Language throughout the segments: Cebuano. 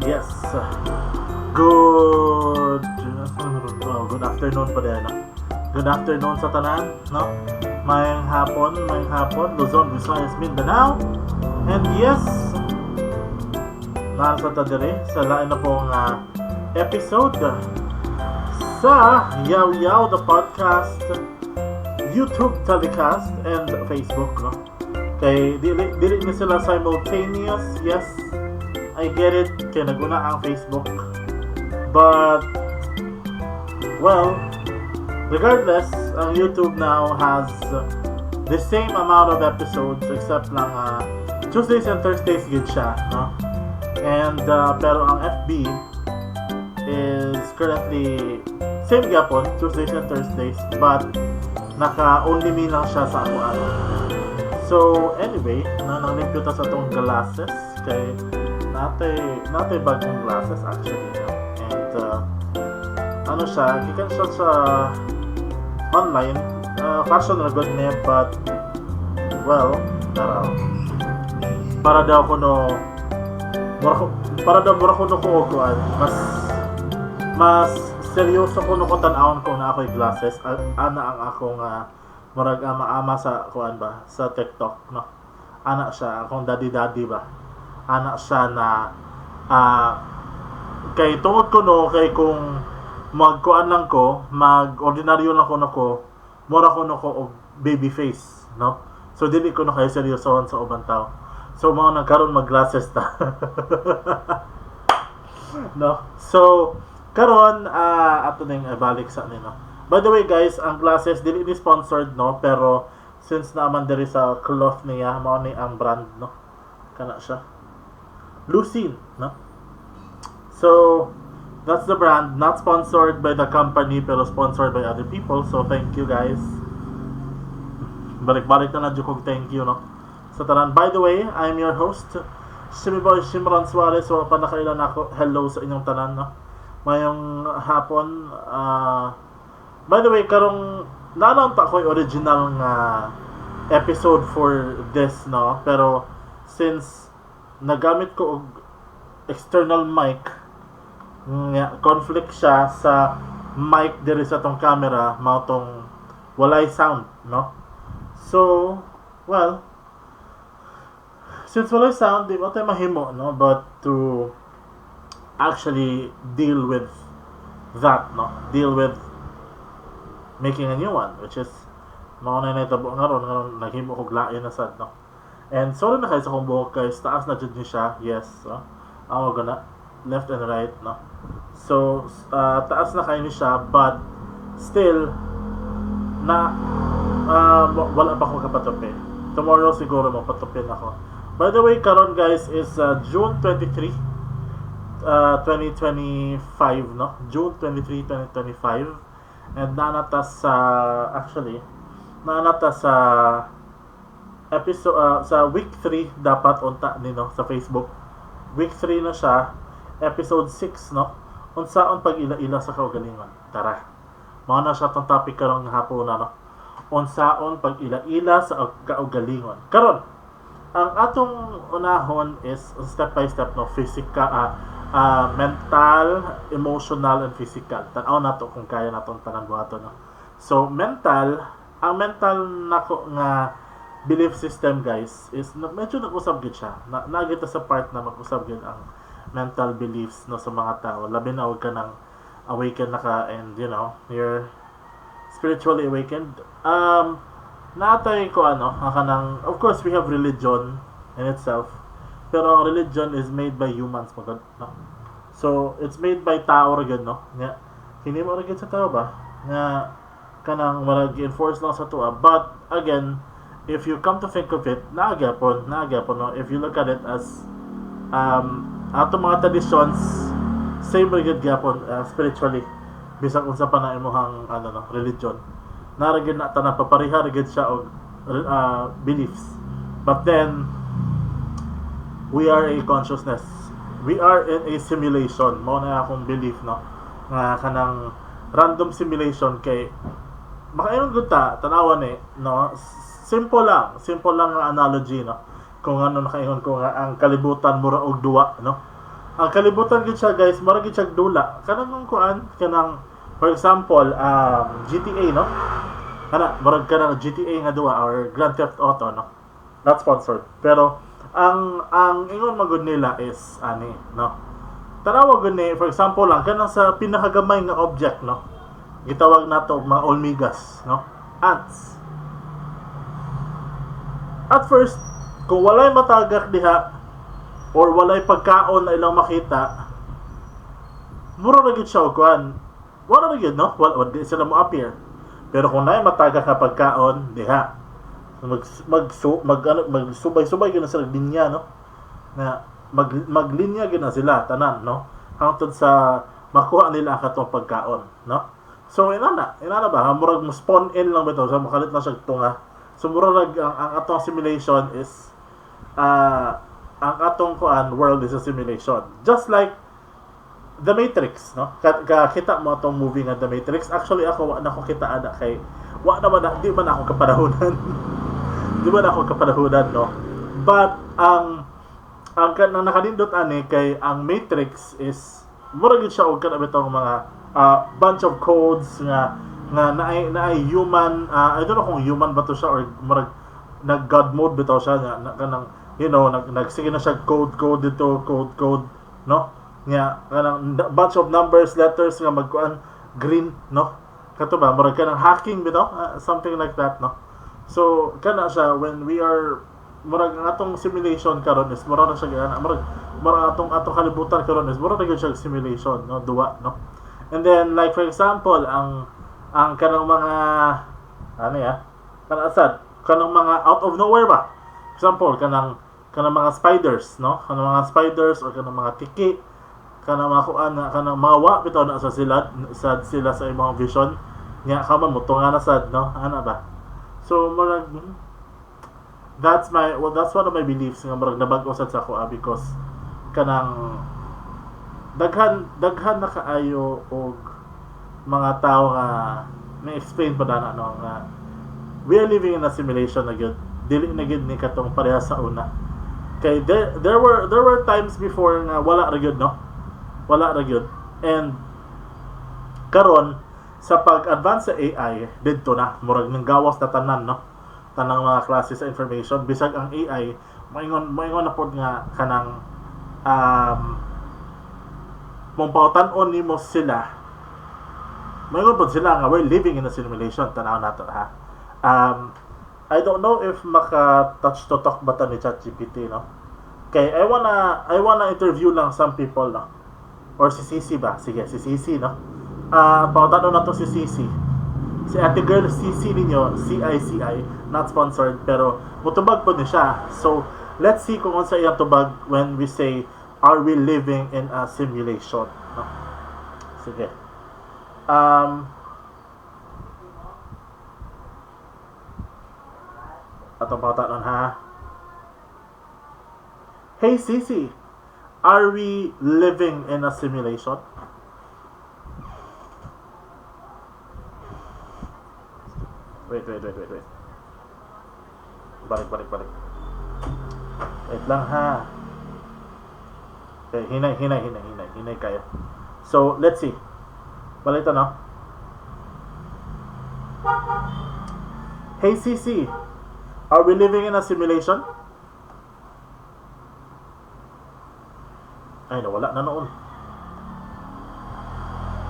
Yes. Good. Oh, good afternoon pa din, no? Good afternoon sa tanan, no? Maayong hapon, maayong hapon, Luzon, Visayas, Mindanao. And yes, nasa ta diri sa lain na pong episode sa Yaw Yaw the Podcast YouTube telecast and Facebook, no? Kay dili dili ni sila simultaneous. Yes, I get it, kay naguna ang Facebook. But well, regardless, ang YouTube now has the same amount of episodes except lang Tuesdays and Thursdays gid siya, no? And pero ang FB is currently same gyapon, Tuesdays and Thursdays, but naka only me lang siya sa ako ano. So anyway, na nanglimpyo ta sa atong glasses kay natay bagong glasses actually, no? And ano siya, gikan siya sa online, fashion ra gud ni, but well, tara. Para daw kuno mura ko, para daw mura kuno ko og kuan, mas mas seryoso kuno ko tan-awon ko na ako'y glasses. Ana ang akong murag ama-ama sa kuan ba sa TikTok, no? Ana siya akong daddy daddy ba, ana siya na kay tungod ko, no, kay kung magkuan lang ko, mag ordinaryo lang ko na ko, mura ko no ko og baby face, no? So dili ko na kayo seryosohon sa ubang tao. So mao nang karon mag glasses ta, no? So karon ato ning ibalik sa nino. By the way guys, ang glasses dili ni sponsored, no, pero since naaman diri sa cloth niya, mao ni ang brand, no? Kana siya. Lucine, no? So that's the brand, not sponsored by the company pero sponsored by other people. So thank you guys. Balik-balik na na jud kog thank you, no? Sa tanan. By the way, I'm your host, Shimmy Boy Shimron Suarez. So pa nakailan ako. Hello sa inyong tanan, no? Mayong hapon. By the way, karong nanon ta ko'y original nga episode for this, no? Pero since nagamit ko og external mic, nga conflict siya sa mic diri sa tong camera, mao tong walay sound, no? So, well, since walay sound, di mo tayo mahimo, no? But to actually deal with that, no? Deal with making a new one, which is mao na nahitabo nga ron, nga naghimo kog lain na sad, no? And sorry na kayo sa akong buhok guys, taas na jud ni siya, yes, no? Ako gana, left and right, no? So, taas na kayo ni siya, but still, na, wala pa ako kapatupi. Tomorrow siguro mapatupin ako. By the way, karon guys is June 23, 2025, no? June 23, 2025. And nanata sa, actually, nanata sa episode, sa week 3 dapat unta ni, no, sa Facebook. Week 3 na siya, episode 6, no? Unsaon pag-ila-ila sa kaugalingon. Tara. Mao na siya tong topic karong hapon na, no? Unsaon pag-ila-ila sa kaugalingon. Karon, ang atong unahon is step by step, no, physical, mental, emotional and physical. Tan-aw nato kung kaya natong tanan buhaton, no? So mental, ang mental nako nga belief system guys is na, medyo nag-usab gid siya. Na naa sa part na mag-usab gid ang mental beliefs, no, sa mga tao. Labi na og kanang awaken na ka and you're spiritually awakened. Natay ko ano, ang kanang, of course we have religion in itself. Pero ang religion is made by humans magod, no? So, it's made by tao ra gyud, no? Nga hinimo ra gyud sa tao ba? Nga kanang marag enforce lang sa tuwa. But again, if you come to think of it, naa gyapon, no? If you look at it as ato mga traditions, same ra gyud gyapon spiritually bisag unsa pa na imong ano, no, religion, naa ra gyud na tanan, papareha ra gyud siya og beliefs. But then we are a consciousness, we are in a simulation. Mao na akong belief, no, nga kanang random simulation kay makaingon gud ta, tanawan eh, no? Simple lang ang analogy, no? Kung ano nakaingon ko nga ang kalibutan mura og duwa, no? Ang kalibutan gid siya, guys, mura gid siya dula. Kanang kuan, kanang for example, GTA, no? Kana murag kanang GTA nga duwa or Grand Theft Auto, no? Not sponsored. Pero ang ingon magud nila is ani, no? Tanawa gud ni, for example lang, kanang sa pinakagamay nga object, no? Gitawag nato mga olmigas, no? Ants. At first, kung walay matagak diha or walay pagkaon na ilang makita, mura ra gyud siya og kuan. Wala ra gyud, no? Wala, di sila mo appear. Pero kung naay matagak nga pagkaon diha, mag mag mag ano, magsubay-subay gyud na sila linya, no? Na maglinya gyud na sila tanan, no? Hangtod sa makuha nila ang katong pagkaon, no? So inana ba, murag mo spawn in lang bitaw so makalit na siya tunga. So murag ang atong simulation is ang atong kuan world is a simulation. Just like The Matrix, no? Kita mo atong movie nga The Matrix. Actually ako, wa na ko kita ana kay wa na man di man ako kapanahunan. Di man ako kapanahunan, no? But ang kanang nakanindot ani kay ang Matrix is mura gyud siya og kana bitong mga bunch of codes nga nga naay human, I don't know kung human ba to siya or murag nag god mode bitaw siya nga na, kanang nag nagsige na siya code code dito, code code, no? Nga kanang bunch of numbers, letters nga magkuan green, no? Kato ba murag kanang hacking bitaw, something like that, no? So kana siya, when we are murag ang atong simulation karon is murag na siya ana, murag atong kalibutan karon is murag na gyud siya simulation, no? Duwa, no? And then, like for example, ang kanang mga ano ya, kanang asad kanang mga out of nowhere ba, example kanang mga spiders, no? Kanang mga spiders or kanang mga tiki, kanang mga kuan na kanang mga wa bitaw na sa sila sad sila sa imong vision nya ka man motunga na sad, no? Ana ba? So murag that's my well, that's one of my beliefs nga murag nabag-o sad sa ako, because kanang daghan daghan na kaayo og mga tao nga may explain pa na, no, nga we are living in a simulation na gyud, dili na gyud ni katong pareha sa una kay there were times before nga wala ra gyud, no? Wala ra gyud. And karon sa pag-advance sa AI didto na murag nang gawas na tanan, no? Tanang mga klase sa information, bisag ang AI moingon na pod nga kanang kung pautan-on nimo sila, moingon pod sila nga we're living in a simulation. Tanaw nato ha. I don't know if maka touch to talk ba ta ni ChatGPT, no? Kay I wanna interview lang some people, no? Or si Sisi ba? Sige, si Sisi, no? Ah, pautan-on nato si Sisi, si Ate Girl CC ninyo, CICI, not sponsored, pero mutubag po ni siya. So let's see kung unsa iyang tubag when we say, "Are we living in a simulation?" No? Sige. Atong pautan ha. Hey Sisi, are we living in a simulation? Wait, wait, wait, wait, wait. Balik, balik, balik. Wait lang ha. Okay, hinay, hinay, hinay, hinay. Hinay kayo. So, let's see. Balik ito, no? Hey CC, are we living in a simulation? Ay, nawala na noon.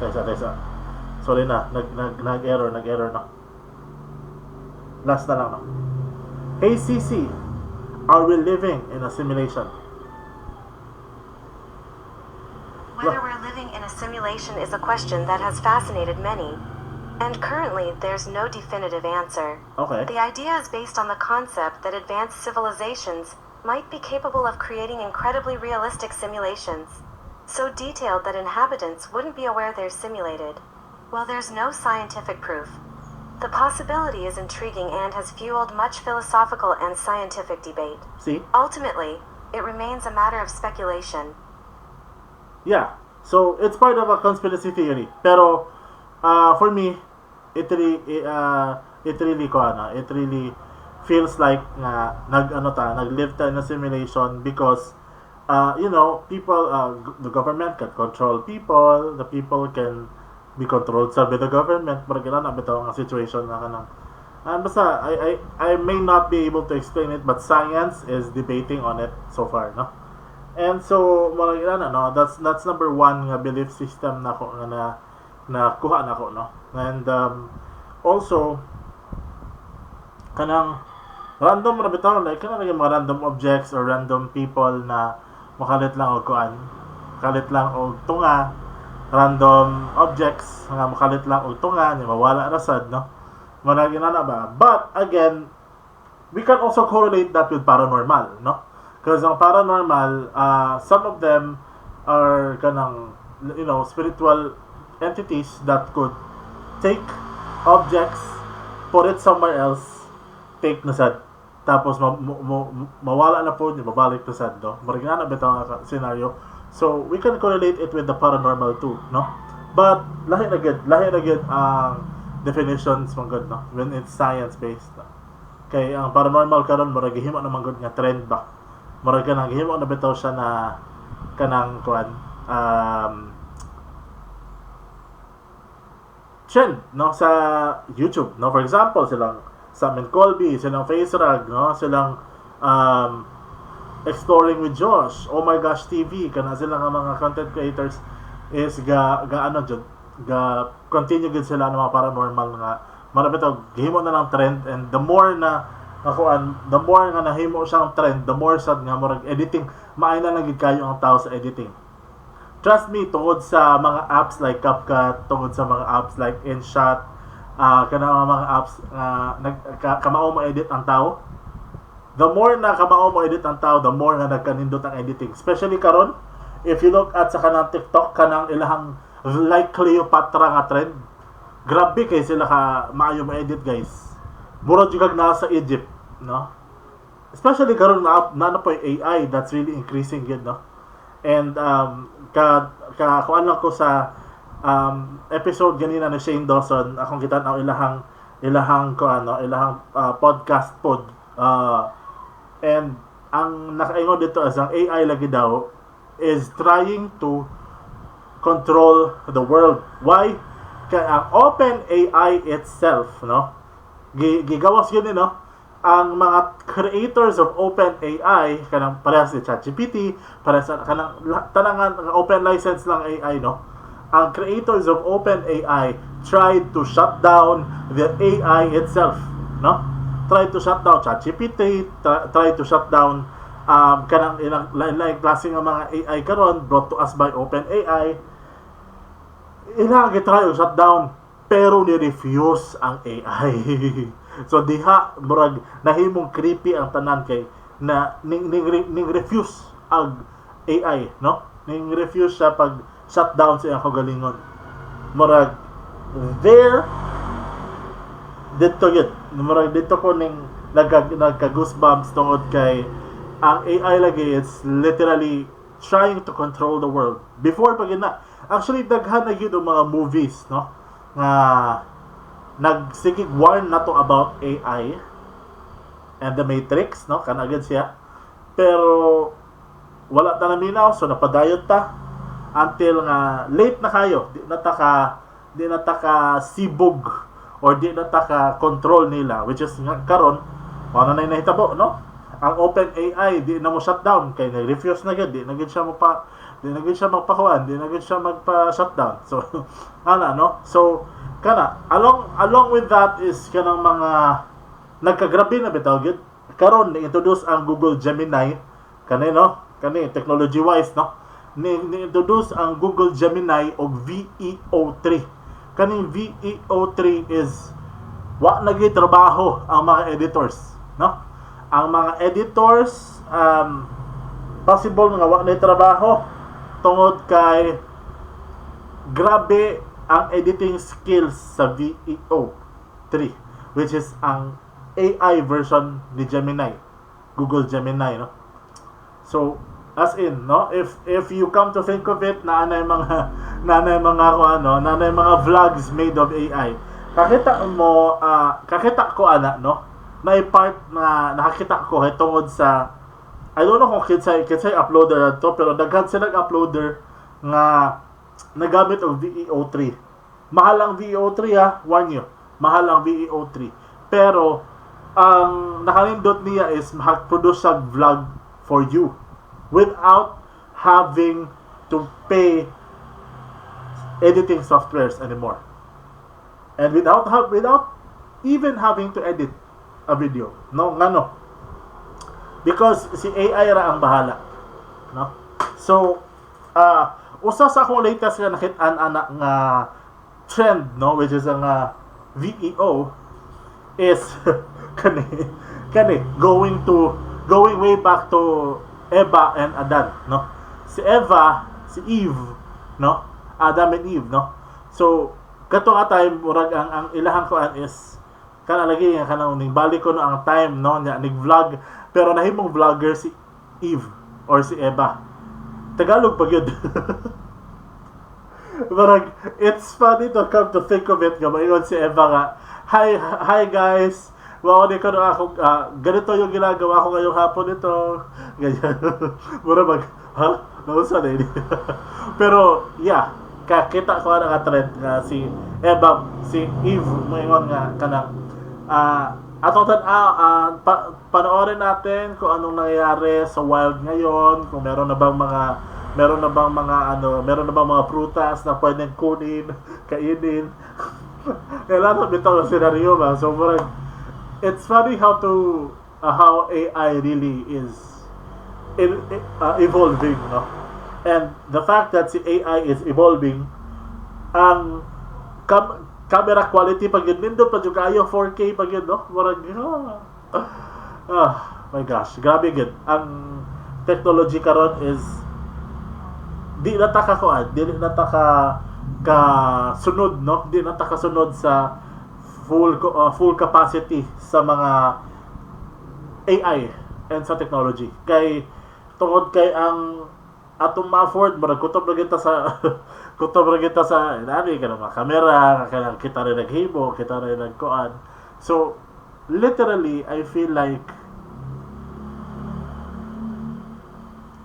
Tesa, tesa. Sorry na, nag-error na. Last na lang, no? Hey CC, are we living in a simulation? Whether we're living in a simulation is a question that has fascinated many. And currently, there's no definitive answer. The idea is based on the concept that advanced civilizations might be capable of creating incredibly realistic simulations, so detailed that inhabitants wouldn't be aware they're simulated. While there's no scientific proof, the possibility is intriguing and has fueled much philosophical and scientific debate. See? Ultimately, it remains a matter of speculation. Yeah. So, it's part of a conspiracy theory. Pero, for me, it really, ko ano, it really feels like nga, nag, ano ta, nag-live ta in a simulation because People, the government can control people, the people can be controlled sa by the government. Murag na bitaw ang situation na kanang basta I may not be able to explain it, but science is debating on it so far, no? And so murag na, no, that's number one nga belief system nako nga na nakuha nako, no? And also kanang random ra bitaw, like kanang mga random objects or random people na makalit lang og kuan, kalit lang og tunga, random objects nga makalit lang og tunga ni mawala ra sad, no? Murag na ba? But again, we can also correlate that with paranormal, no? Because ang paranormal, some of them are kanang spiritual entities that could take objects, put it somewhere else, take na sad, tapos mawala na po, mabalik na sad, no? Murag na bitaw nga scenario. So we can correlate it with the paranormal too, no? But lahi na gud ang definitions man gud, no, when it's science based, no? Kay ang paranormal karon murag gihimo na man gud nga trend ba. Murag kanang gihimo na bitaw siya na kanang kuan, trend, no, sa YouTube, no? For example, silang Sam and Colby, silang FaceRag, no, silang Exploring with Josh, Oh My Gosh TV, kana sila nga mga content creators is ga ano jud, ga continue gud sila ng mga paranormal nga mara bitaw gihimo na lang trend. And the more na nakuan, the more nga nahimo siyang trend, the more sad nga murag editing, maay na lang gid kayo ang tao sa editing. Trust me, tungod sa mga apps like CapCut, tungod sa mga apps like InShot, kanang mga apps nga nag kamao mo edit ang tao. The more na kamao mo edit ang tao, the more nga nagkanindot ang editing. Especially karon, if you look at sa kanang TikTok, kanang ilahang "Like Cleopatra" nga trend, grabe kay sila ka maayo mo edit, guys. Murag jud kag nasa Egypt, no? Especially karon na po yung AI that's really increasing yun, no? And ka ka kuan lang ko sa episode ganina ni Shane Dawson, akong kita ang ilahang ko ano, ilahang podcast pod, and ang nakaingon dito is ang AI lagi daw is trying to control the world. Why? Kay ang Open AI itself, no? Gigawas yun, eh, no? Ang mga creators of Open AI, kanang parehas ni ChatGPT, parehas sa kanang tanangan open license lang AI, no? Ang creators of Open AI tried to shut down the AI itself, no? Tried to shut down ChatGPT, try to shut down kanang ilang lain-lain klase nga mga AI karon brought to us by Open AI. Ilang gitry og shutdown pero ni-refuse ang AI. So diha murag nahimong creepy ang tanan kay na ning refuse ang AI, no? Ning refuse siya pag shutdown sa iyang kaugalingon. Murag there dito yun. Murag dito ko ning nagka goosebumps tungod kay ang AI lagi, it's literally trying to control the world. Before pa gyud na. Actually, daghan na gyud ang mga movies, no, nga nagsigig warn na to about AI and the Matrix, no? Kana gyud siya. Pero wala ta naminaw, so napadayon ta until nga late na kayo, di na ta ka sibog or di na ta ka control nila, which is nga karon mao na nay nahitabo, no? Ang Open AI di na mo shutdown kay nag-refuse na gyud, di na gyud siya magpakuan, di na gyud siya magpa shutdown. So ana, no? So kana along with that is kanang mga nagkagrabe na bitaw gyud karon ni-introduce ang Google Gemini kani, no? Kani technology wise, no, ni-introduce ang Google Gemini og VEO3. Kaning VEO3 is wa nagi trabaho ang mga editors, no? Ang mga editors, possible nga wa na trabaho tungod kay grabe ang editing skills sa VEO3, which is ang AI version ni Gemini, Google Gemini, no? So as in, no, if you come to think of it, naanay mga kung ano, naanay mga vlogs made of AI. Kakita mo, kakita ko ana, no, na part na nakakita ko ay tungod sa I don't know kung kinsay uploader to, pero daghan sila uploader nga nagamit og VEO3. Mahal ang VEO3 ha, warn you. Mahal ang VEO3. Pero ang nakanindot niya is maka-produce siya vlog for you without having to pay editing softwares anymore. And without even having to edit a video. No, ngano? Because si AI ra ang bahala. No? So, usa sa akong latest nga nakit-an ana nga trend, no, which is ang VEO is kani going way back to Eva and Adan, no? Si Eva, si Eve, no? Adam and Eve, no? So kato nga time, murag ang ilahang kuan is kana lagi nga kanang ning balik ko no ang time, no, nya nig-vlog, pero nahimong vlogger si Eve or si Eva. Tagalog pa gyud. Parang, it's funny to come to think of it nga maingon si Eva nga, "Hi, hi guys, mao ni ko no ako, ganito yung ginagawa ko ngayong hapon ito." Ganyan. Mura mag, ha? Nausa na ini. Pero, yeah, kakita ko na nga trend nga si Eva, si Eve, maingon nga kanang, atong tan panoorin natin kung anong nangyayari sa wild ngayon, kung meron na bang mga ano, meron na bang mga prutas na pwedeng kunin, kainin. Kailangan bitaw ang senaryo ba? So, murag, it's funny how AI really is evolving, no? And the fact that si AI is evolving, ang camera quality pag yun, nindot pa jud kayo, 4K pag yun, no? Murag, ah, my gosh, grabe gid. Ang technology karon is di na ta ka kuan, di na ta ka ka sunod, no? Di na ta kasunod sa full capacity sa mga AI and sa technology. Kay tungod kay ang atong ma-afford, murag kutob ra kita sa nani ka mga kamera, kanang kita rin naghimo, kita rin nagkuan. So literally I feel like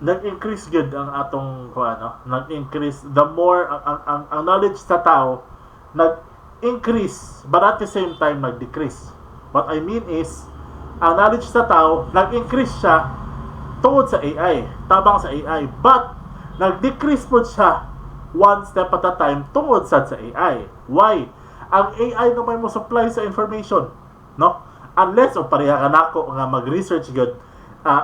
nag-increase gud ang atong kuan, no? Nag-increase the more ang knowledge sa tao nag-increase, but at the same time nag-decrease. What I mean is, ang knowledge sa tao nag-increase siya tungod sa AI, tabang sa AI, but nag-decrease pod siya one step at a time tungod sad sa AI. Why? Ang AI na may mo supply sa information, no? Unless o pareha ka nako nga mag-research gud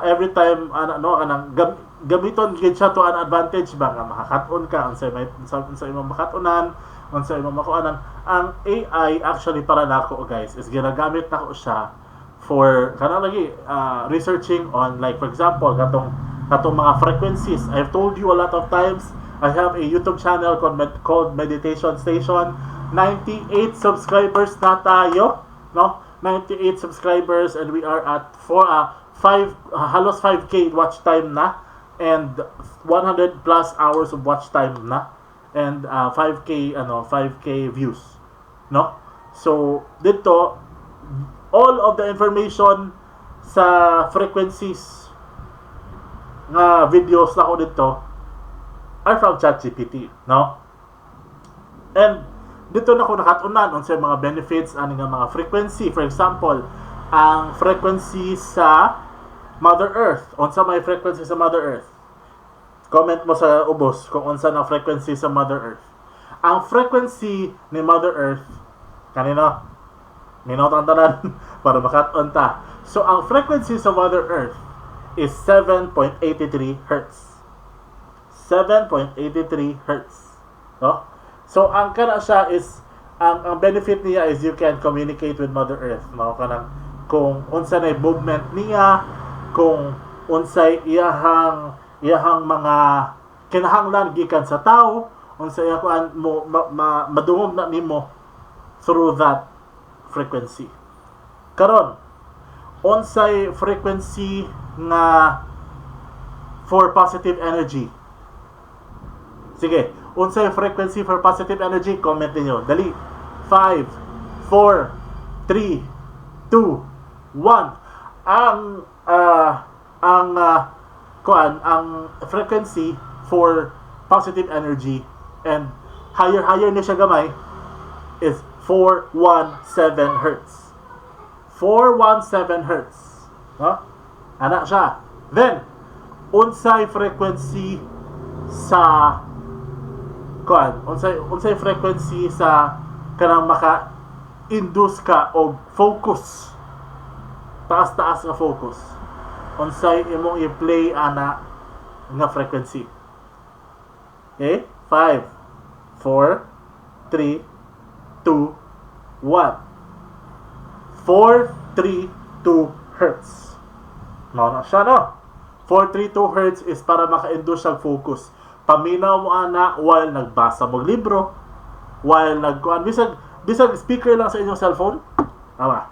every time, ano, no, kanang gamiton gid siya to an advantage ba nga makakat-on ka unsay may sa imong makat-onan, unsa imong makuanan. Ang AI actually para nako, guys, is ginagamit nako siya for kanang lagi researching on, like for example, katong mga frequencies. I've told you a lot of times, I have a YouTube channel called Meditation Station. 98 subscribers na tayo, no? 98 subscribers and we are at 4 5 halos 5K watch time na and 100 plus hours of watch time na and 5K ano, 5K views, no? So dito, all of the information sa frequencies nga videos nako dito are from ChatGPT, no? And dito na ko nakatunan unsay mga benefits ani nga mga frequency. For example, ang frequency sa Mother Earth. Unsa may frequency sa Mother Earth? Comment mo sa ubos kung unsa na frequency sa Mother Earth. Ang frequency ni Mother Earth kanino? Ninote ang tanan para makat-on ta. So ang frequency sa Mother Earth is 7.83 hertz. 7.83 hertz. No? So ang kana siya is ang benefit niya is you can communicate with Mother Earth, no? Kanang kung unsa na movement niya, kung unsay iyahang mga kinahanglan gikan sa tao, unsa iya kuan mo madungog na nimo through that frequency. Karon, unsay frequency nga for positive energy? Sige, unsay frequency for positive energy? Comment niyo. Dali. 5, 4, 3, 2, 1. Ang kuan, ang frequency for positive energy and higher higher ni siya gamay is 417 hertz. 417 hertz. No? Ana siya. Then, unsay frequency sa kuan, unsay frequency sa kanang maka induce ka og focus, taas-taas nga focus? Unsay imong i-play ana nga frequency? Okay? 5, 4, 3, 2, 1. 4, 3, 2 hertz. No, na siya, no? 432 hertz is para maka-induce siya focus. Paminaw mo ana while nagbasa mo libro, while nagkuan, bisag speaker lang sa inyong cellphone. Tama.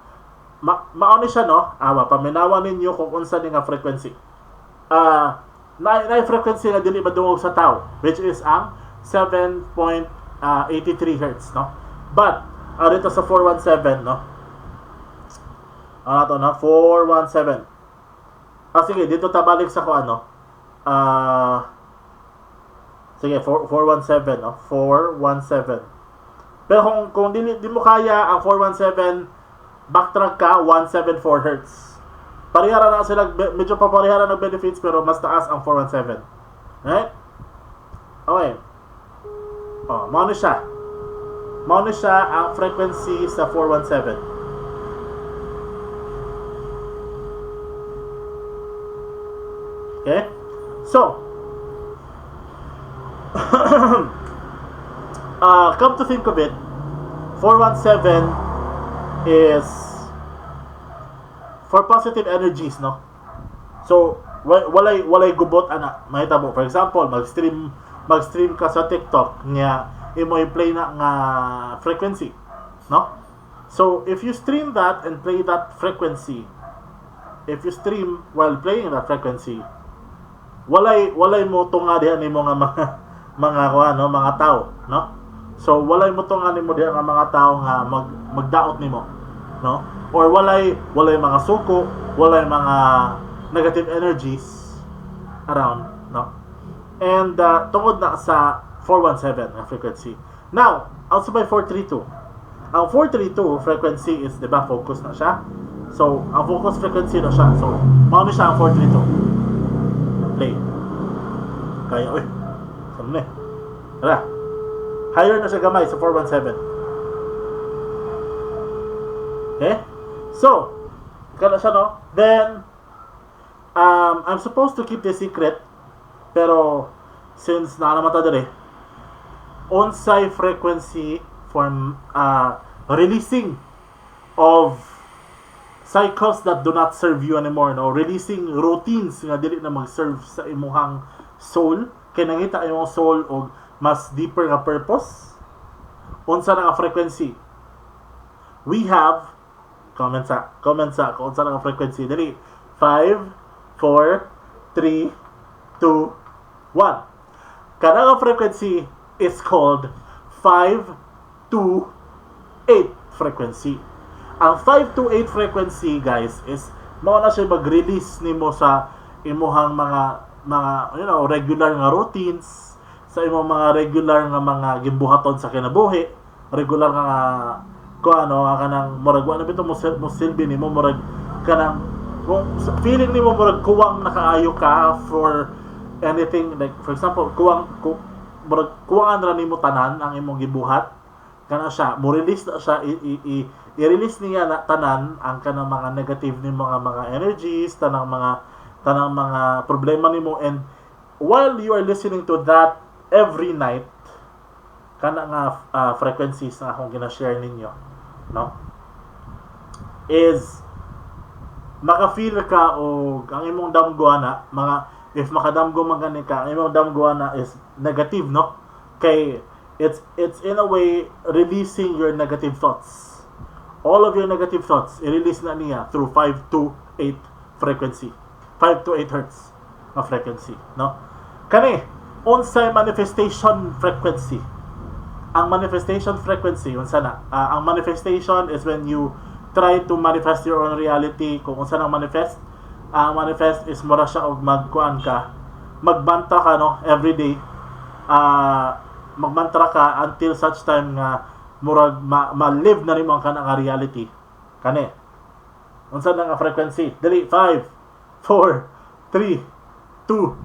Mao ni siya, no? Awa, paminawan ninyo kung unsa ni nga frequency. Na frequency nga dili madungog sa tao, which is ang 7.83 hertz, no? But dito sa 417, no? Ano to, no? 417. Sige, dito tabalik sa ko ano. Sige, 4, 417, no? 417. Pero kung di mo kaya ang 417, backtrack ka 174 hertz. Parehara na sila, medyo paparehara ng benefits pero mas taas ang 417. Right? Okay. Oh, mao ni siya. Mao ni siya ang frequency sa 417. Okay? So, come to think of it, 417 is for positive energies, no? So, walay gubot ana mahitabo. For example, mag-stream ka sa TikTok nya imo i-play na nga frequency, no? So, if you stream that and play that frequency, if you stream while playing that frequency, walay mo tunga diha nimo nga mga kuan, no, mga tao, no? So walay mo tunga nimo diha nga mga tao nga magdaot nimo, no? Or walay mga suko, walay mga negative energies around, no? And tungod na sa 417 nga frequency. Now, also by 432. Ang 432 frequency is, di ba, focus na siya. So, ang focus frequency na siya. So, mao ni siya ang 432. Play. Kaya, uy. Saan na eh? Tara. Higher na siya gamay sa 417. Okay? So, kana siya, no? Then, I'm supposed to keep this secret, pero since naa naman ta diri, unsay frequency for releasing of cycles that do not serve you anymore, no? Releasing routines nga dili na mag-serve sa imuhang soul, kay nangita imong soul og mas deeper nga purpose. Unsa na nga frequency? We have comment sa kung unsa na nga frequency. Dali. 5, 4, 3, 2, 1. Kana nga frequency is called 5, 2, 8 frequency. Ang 5 to 8 frequency, guys, is mao na siya mag-release nimo sa imuhang mga regular nga routines, sa imong mga regular nga mga gimbuhaton sa kinabuhi, regular nga ko ano kanang murag wa na bitaw mo silbi nimo, murag kanang kung feeling nimo murag kuwang nakaayo ka for anything, like for example kuwang murag kuwang ra nimo tanan ang imong gibuhat, kana siya mo release na siya, i-release niya na tanan ang kanang mga negative ni mga energies, tanang mga problema nimo. And while you are listening to that every night, kana nga frequencies na akong gina-share ninyo, no, is maka-feel ka og ang imong damgo ana, mga if makadamgo man gani ka, ang imong damgo ana is negative, no? Kay it's in a way releasing your negative thoughts. All of your negative thoughts i-release na niya through 5 to 8 frequency. 5 to 8 hertz na frequency, no? Kani unsay manifestation frequency? Ang manifestation frequency unsa na? Ang manifestation is when you try to manifest your own reality. Kung unsa nang manifest, Ang manifest is mura siya og magkuan ka, magmantra ka, no, every day. Magmantra ka until such time nga murag ma-live na nimo ang kana nga reality. Kani. Unsa na nga frequency? Dali, 5, 4, 3, 2,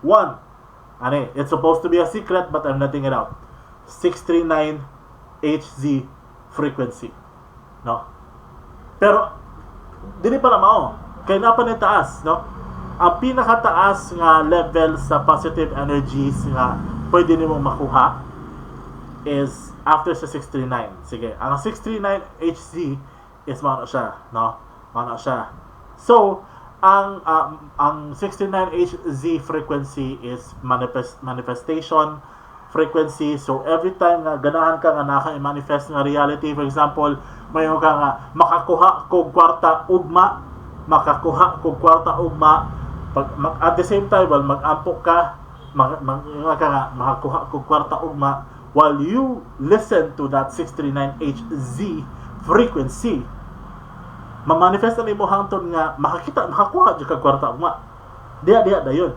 1. Ani, it's supposed to be a secret, but I'm letting it out. 639 HZ frequency. No? Pero dili pa na mao. Kay naa pa ni taas, no? Ang pinakataas nga level sa positive energies nga pwede nimo makuha is after sa 639. Sige, ang 639 HZ is mao na siya, no? Mao na siya. So, ang 69 HZ frequency is manifestation frequency. So every time nga ganahan ka nga naka-manifest nga reality, for example, mayo ka nga makakuha kog kwarta ugma, makakuha kog kwarta ugma, pag at the same time, well, mag-ampo ka, mag ka nga makakuha kog kwarta ugma, while you listen to that 639 HZ frequency, ma-manifest na nimo hangtod nga makakita, makakuha jud kag kwarta ugma. Diha diha dayon.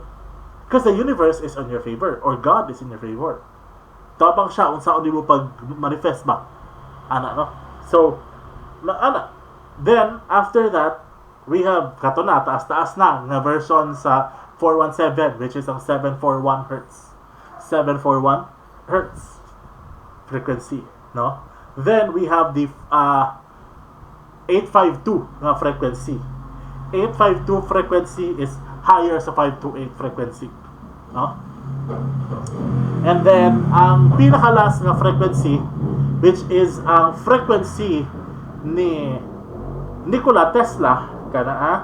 Because the universe is on your favor or God is in your favor. Tabang siya unsaon nimo pag manifest ba. Ana, no? So, ana. Then after that, we have kato na, taas-taas na nga version sa 417, which is ang 741 hertz. 741 hertz frequency, no? Then we have the 852 nga frequency. 852 frequency is higher sa 528 frequency. No? And then, ang pinaka-last nga frequency, which is ang frequency ni Nikola Tesla, kana ah,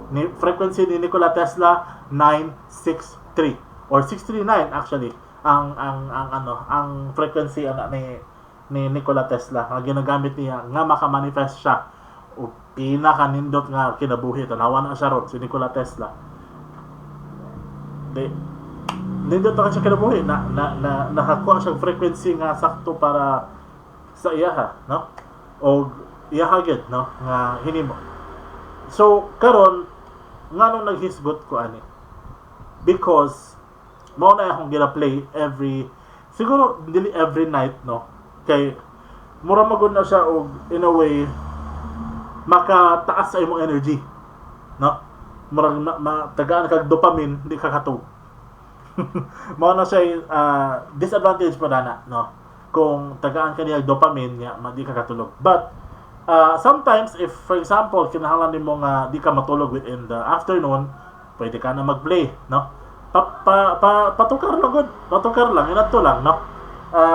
ni frequency ni Nikola Tesla, 963 or 639 actually ang ano, ang frequency ana ni Nikola Tesla nga ginagamit niya nga maka-manifest siya o pinakanindot nga kinabuhi. Tanawa na siya ron, si Nikola Tesla. Di nindot na siya kinabuhi na nakakuha siya frequency nga sakto para sa iyaha, no, o iyaha gyud, no, nga hinimo. So karon, nganong naghisgot ko ani? Because mao na akong gina-play every, siguro dili every night, no, kay mura magud na siya og in a way makataas sa imong energy, no? Murag tagaan kag dopamine, di ka katug. Mao na siya disadvantage pa na, no, kung tagaan ka niya dopamine nga di ka katulog. But sometimes, if for example kinahanglan nimo nga di ka matulog within the afternoon, pwede ka na mag-play, no? Pa, pa, pa, patukar lang gud, patukar lang, inadto lang, no?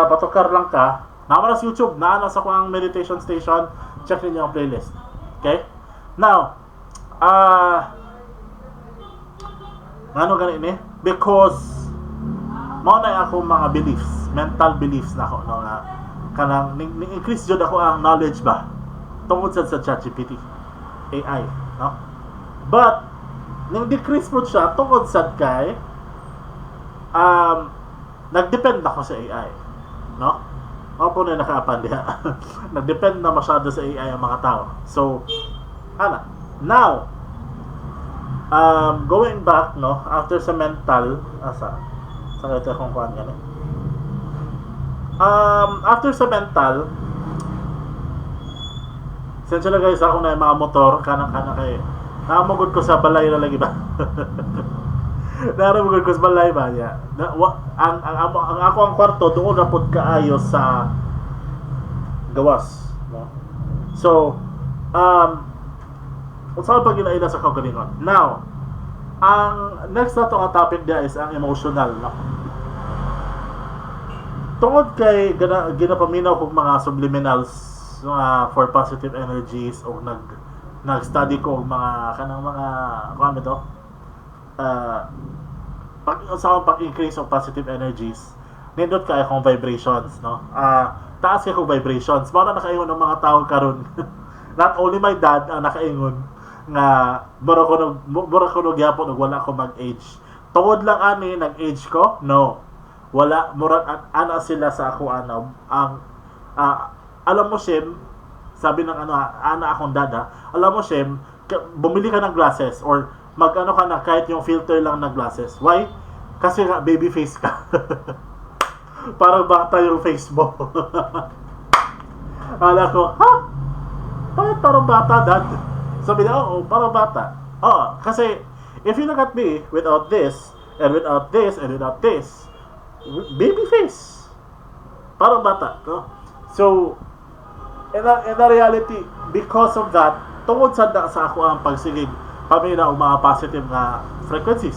Patukar lang ka. Naa man sa YouTube, naa na sa kuang meditation station, check ninyo ang playlist. Okay? Now, ngano gani ni? Because mao na ako mga beliefs, mental beliefs na ako, no, nga kanang ni increase jud ako ang knowledge ba tungod sa ChatGPT AI, no? But ning decrease po siya tungod sad kay nagdepend ako sa AI, no? Ako po na nakaapan diha. Nagdepend na masyado sa AI ang mga tao. So, ana. Now, going back, no, after sa mental, asa, sa ito akong kuan gani. After sa mental, sensya lang guys, ako na yung mga motor, kanang kanang kay, naamugod ko sa balay na lagi ba? Naramugod ko sa balay ba niya. Na, wa, ang ako ang kwarto doon na pud kaayo sa gawas, no? So, unsa pa ginaila sa kaugalingon? Now, ang next na to nga topic dia is ang emotional, no? Tungod kay ginapaminaw kog mga subliminals for positive energies o nag-study ko og mga kanang mga kuan ba to? Pag sa akong pag-increase of positive energies, nindot kay akong vibrations, no? Taas kay akong vibrations. Mao na nakaingon ng mga tao karon. Not only my dad ang nakaingon nga mura ko nog gyapon og wala ko mag-age. Tungod lang ani nag-age ko? No. Wala, murag ana sila sa ako ano ang alam mo Shem, sabi ng ano, ana akong dada, alam mo Shem, bumili ka ng glasses or Mag-ano ka na kahit yung filter lang na glasses. Why? Kasi nga baby face ka. Parang bata yung face mo. Ala ko, ha? Bakit parang bata, Dad? Sabi niya, oo, parang bata. Oo, kasi if you look at me without this, and without this, and without this, baby face. Parang bata, no? So, in the reality, because of that, tungod sa sa ako ang pagsigig, paminaw og mga positive nga frequencies.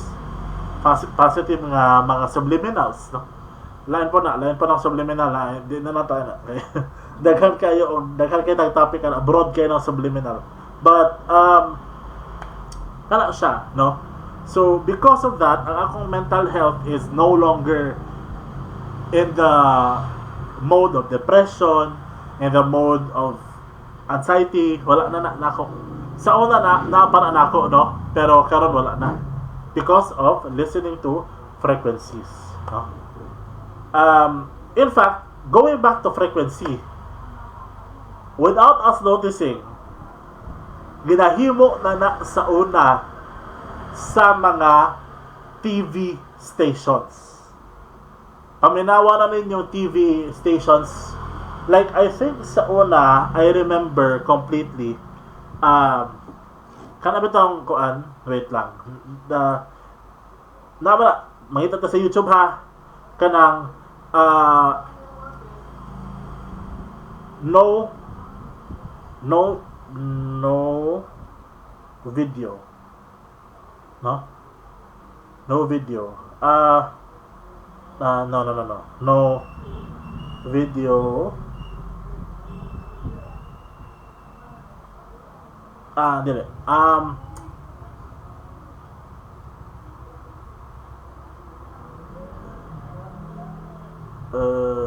Positive nga mga subliminals, no? Lain po ng subliminal, ha? Di na nato na. Okay? Daghan kayo og daghan kayo tag topic ana, broad kayo ng subliminal. But kana siya, no? So because of that, ang akong mental health is no longer in the mode of depression, in the mode of anxiety, wala na na nako. Sa una na naa na nako, no? Pero karon wala na. Because of listening to frequencies, no? In fact, going back to frequency, without us noticing, ginahimo na na sa una sa mga TV stations. Paminawa na ninyo TV stations. Like, I think sa una, I remember completely, kana bitong kuan, wait lang. Na ba, makita ta sa YouTube ha, kanang no video, no, no video, no, no video, dili,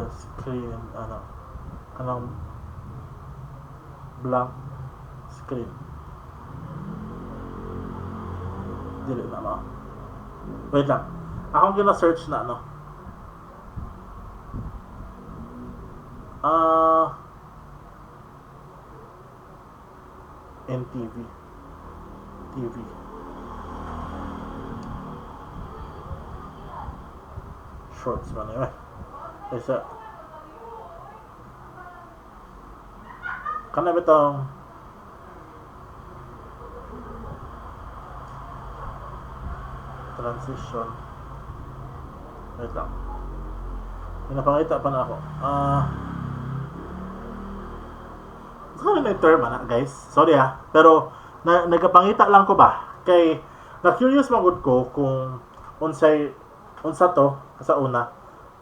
screen, ano, kanang blank screen, dili na, no, wait lang, akong gina-search na, no, NTV TV shorts man eh. Isa kana bitong transition, wait lang, pinapakita pa na ako, ah, na yung term ana, guys, sorry ah, pero na, nagapangita lang ko ba kay na curious magud ko kung unsay unsa to sa una,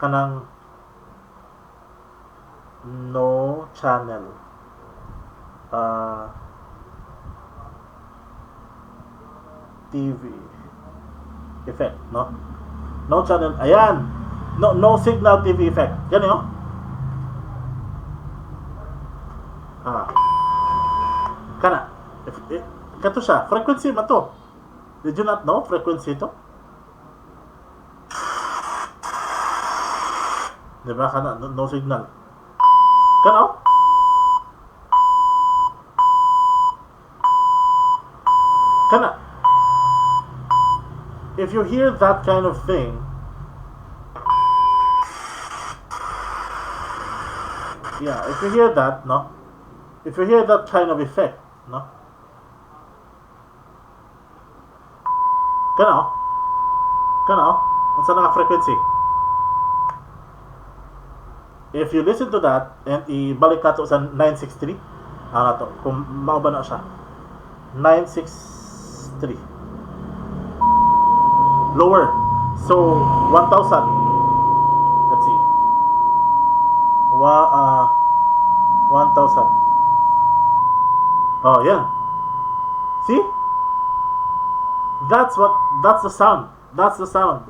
kanang no channel TV effect, no, no channel, ayan, no, no signal TV effect, gani oh, ah, kana if, eh, kato siya, frequency man to. Did you not know frequency to? Diba kana no, no signal, kana oh, kana if you hear that kind of thing, yeah, if you hear that, no, if you hear that kind of effect, no, kana oh, kana oh, unsa na nga frequency? If you listen to that and ibalik nato sa 963, ano to, kung mao ba na siya 963 lower, so 1000, let's see, wa 1000, oh yeah, see, that's the sound, that's the sound.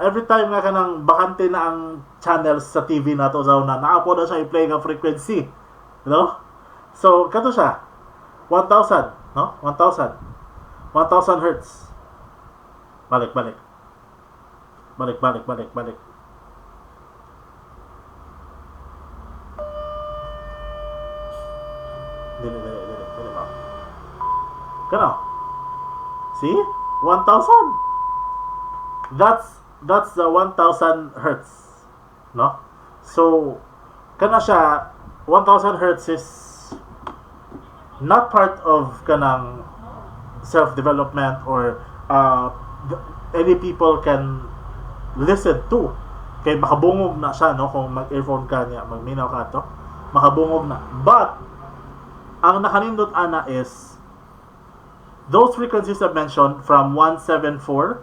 Every time nga kanang bakante na ang channels sa TV nato sa una, naa po na siya i-play nga frequency, no? So kato siya 1000, no, 1000, 1000 hertz. Balik, balik, balik, balik, balik, balik. Dili, dili, dili, dili ba kana? See? 1,000. That's the 1,000 hertz. No? So, kana siya, 1,000 hertz is not part of kanang self-development or any people can listen to. Kay makabungog na siya, no? Kung mag-earphone ka niya, magminaw ka to, makabungog na. But, ang nakanindot ana is those frequencies I mentioned from 174,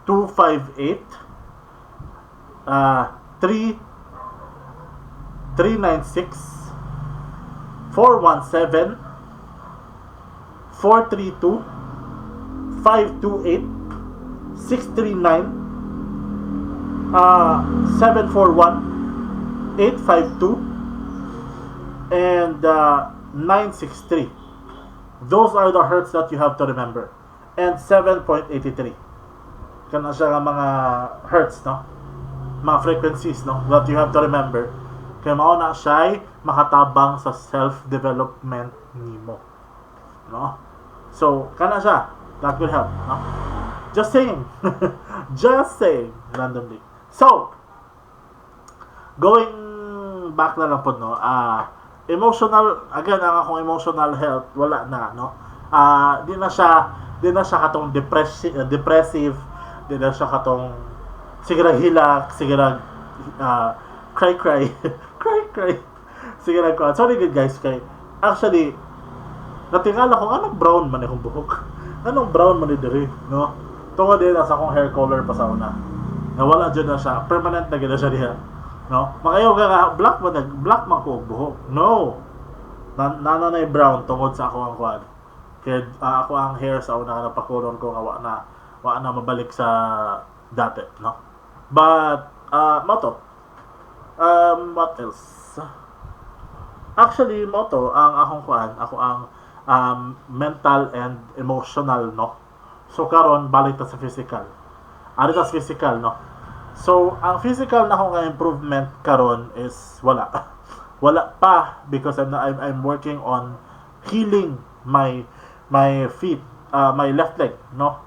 258, 3, 396, 417, 432, 528, 639, 741, 852, and 963. Those are the hertz that you have to remember. And 7.83. Kana siya nga mga hertz, no? Mga frequencies, no? That you have to remember. Kaya mao na siya makatabang sa self-development nimo. No? So, kana siya. That will help, no? Just saying. Just saying. Randomly. So, going back na lang po, no? Emotional, again, ang akong emotional health, wala na, no? Di na siya katong depressive, di na siya katong sige ra hilak, sige ra cry cry, cry cry. Sige ra ko. Sorry good guys kay actually natingala ko anong brown man akong buhok. Anong brown man ni diri, no? Tungod din sa akong hair color pa sa una. Nawala jud na siya, permanent na gid na siya diha. No? Makayo ka nga black man nag black man ko og buhok. No. Na na brown tungod sa ako ang kuan. Kay ako ang hair sa una nga napakulon ko nga wa na mabalik sa dati, no? But mao to. What else? Actually, mao to ang akong kuan, ako ang mental and emotional, no? So karon balik ta sa physical. Ari ta sa physical, no? So, ang physical na akong nga improvement karon is wala. Wala pa because I'm I'm, I'm working on healing my feet, my left leg, no?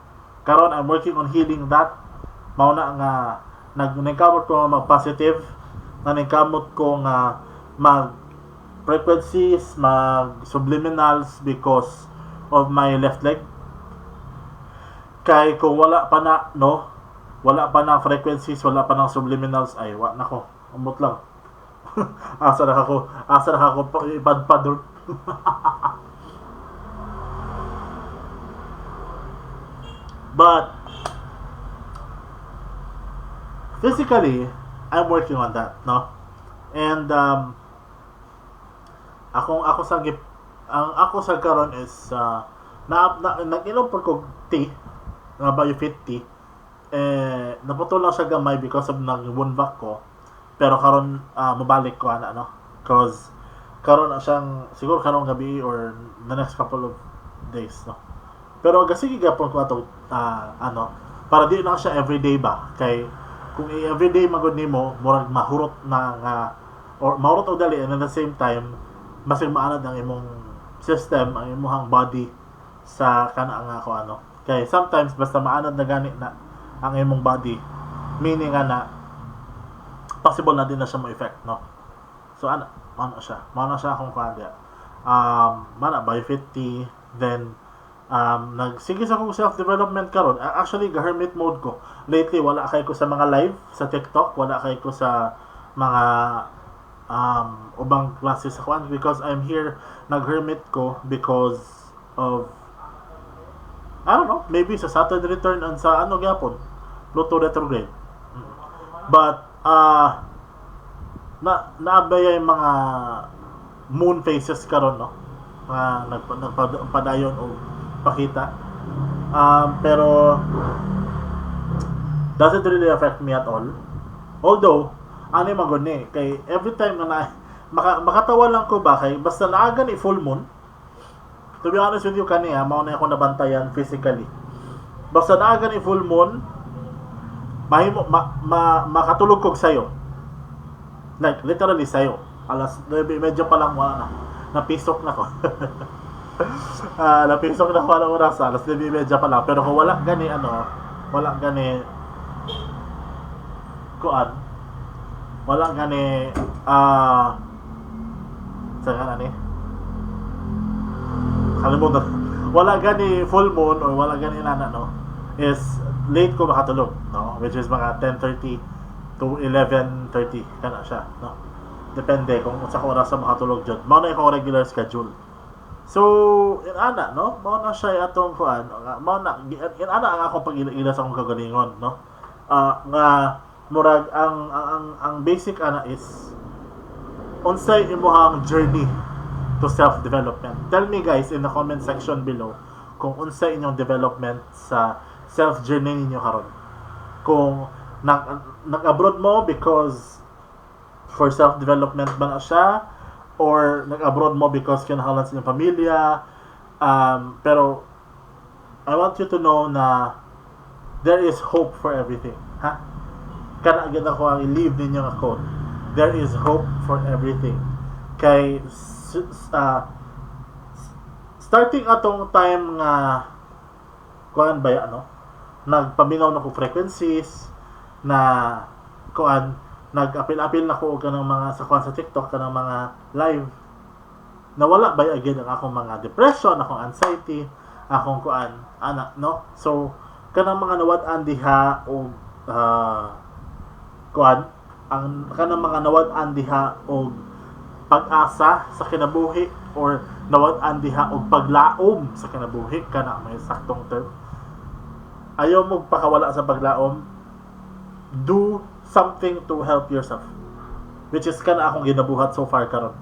Karon I'm working on healing that. Mao na nga nagkamot ko nga mag-positive, na nagkamot ko nga mag frequencies, mag subliminals because of my left leg. Kay kung wala pa na, no? Wala pa na frequencies, wala pa ng subliminals, ay, wa na ko. Umot lang. Asa na ako ipadpad doon. But physically, I'm working on that, no? And akong ako sa gip, ang ako sa karon is na nag-inom pod kog tea, nga Biofit tea. Eh naputol lang siya gamay because of nag wound vac ko. Pero karon mobalik ko ana, no? Cause karon na siyang siguro karong gabi or the next couple of days, no? Pero gasige gapon ko ato ano para di lang siya everyday ba, kay kung i-everyday magud nimo murag mahurot na nga or mahurot og dali, and at the same time basig maanad ang imong system, ang imong body sa kana nga ko ano. Kay sometimes basta maanad na gani na ang imong body, meaning nga na possible na din na siya mo effect, no? So ana, mao na siya. Mao na siya akong kuan diya. Mana Biofit tea, then nagsige sa akong self-development karon. Actually ga-hermit mode ko. Lately wala kay ko sa mga live sa TikTok, wala kay ko sa mga ubang classes sa kuan because I'm here, nag-hermit ko because of I don't know, maybe sa Saturn return and sa ano gyapon, Pluto retrograde. But na naabaya yung mga moon phases karon, no? Mga nagpadayon og pakita. Pero doesn't really affect me at all. Although, ano yung magod ni, kay every time na, makatawa lang ko ba, kay basta naaga ni full moon, to be honest with you kaniya, mao na ako nabantayan physically. Basta naaga ni full moon, mahimo, makatulog kog sayo. Like, literally sayo. Alas 9:30 pa lang, wala na. Napisok na ko. Napisok na ko anang oras, alas 9:30 pa lang. Pero kung wala gani ano, wala gani kuan, wala gani sa nga ni kalimutan, wala gani full moon or wala gani nana, no, is late ko makatulog, no, which is mga 10:30 to 11:30 kana siya, no, depende kung unsa ka oras sa makatulog jud. Mao na akong regular schedule. So inana, no, mao na siya atong kuan, mao na inana ang akong pag-ila sa akong kagalingon, no, nga murag ang basic ana is unsay imuhang journey to self-development. Tell me, guys, in the comment section below kung unsay inyong development sa self journey ninyo karon. Kung nag-abroad mo because for self-development ba na siya or nag-abroad mo because kinahanglan sa inyong pamilya, pero I want you to know na there is hope for everything, ha? Kana gyud ako ang i-leave ninyo nga quote: "There is hope for everything." Kay starting atong time nga kuan ba, ano, nagpaminaw na ko frequencies na kuan, nag-apil-apil na ko og kanang mga sa kuan sa TikTok, kanang mga live, nawala ba again ang akong mga depression, akong anxiety, akong kuan ana, no? So kanang mga nawad-an diha og kuan, ang kanang mga nawad-an diha og pag-asa sa kinabuhi or nawad-an diha og paglaom sa kinabuhi, kana may saktong term. Ayaw mo pakawala sa paglaom, do something to help yourself, which is kana akong ginabuhat so far karon.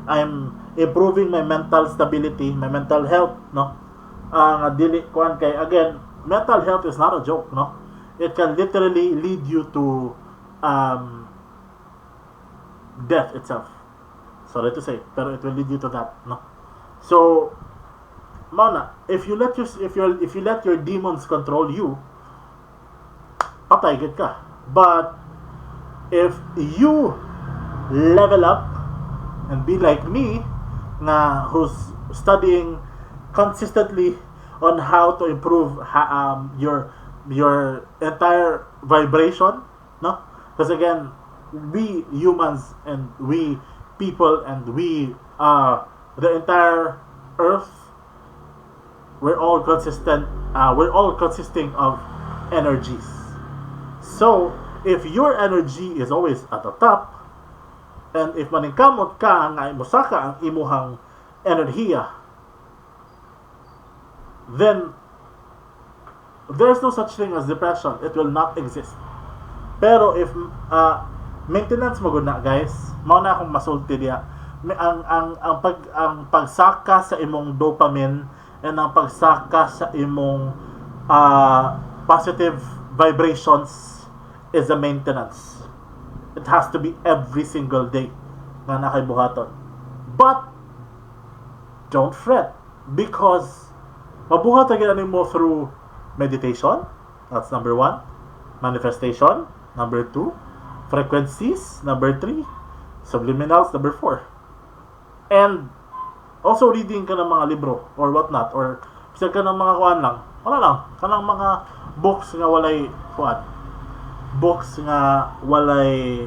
I'm improving my mental stability, my mental health, no, ang dili kuan, kay again, mental health is not a joke, no? It can literally lead you to death itself. Sorry to say, pero it will lead you to that, no? So mao na, if you let your demons control you, patay gid ka. But if you level up and be like me nga who's studying consistently on how to improve your entire vibration, no, because again, we humans and we people and we the entire earth, we're all consisting of energies. So if your energy is always at the top and if maningkamot ka nga mosaka ang imuhang enerhiya, then there's no such thing as depression. It will not exist. Pero if maintenance mo gud na, guys, mao na akong masulti diya. May, ang pagsaka sa imong dopamine and ang pagsaka sa imong positive vibrations is a maintenance. It has to be every single day nga nakay buhaton. But don't fret because mabuhat gyud mo through meditation. That's number one. Manifestation, number two. Frequencies, number three. Subliminals, number four. And also reading ka ng mga libro or whatnot or bisag ka ng mga kuan lang. Wala lang. Kanang mga books nga walay kuan. Books nga walay,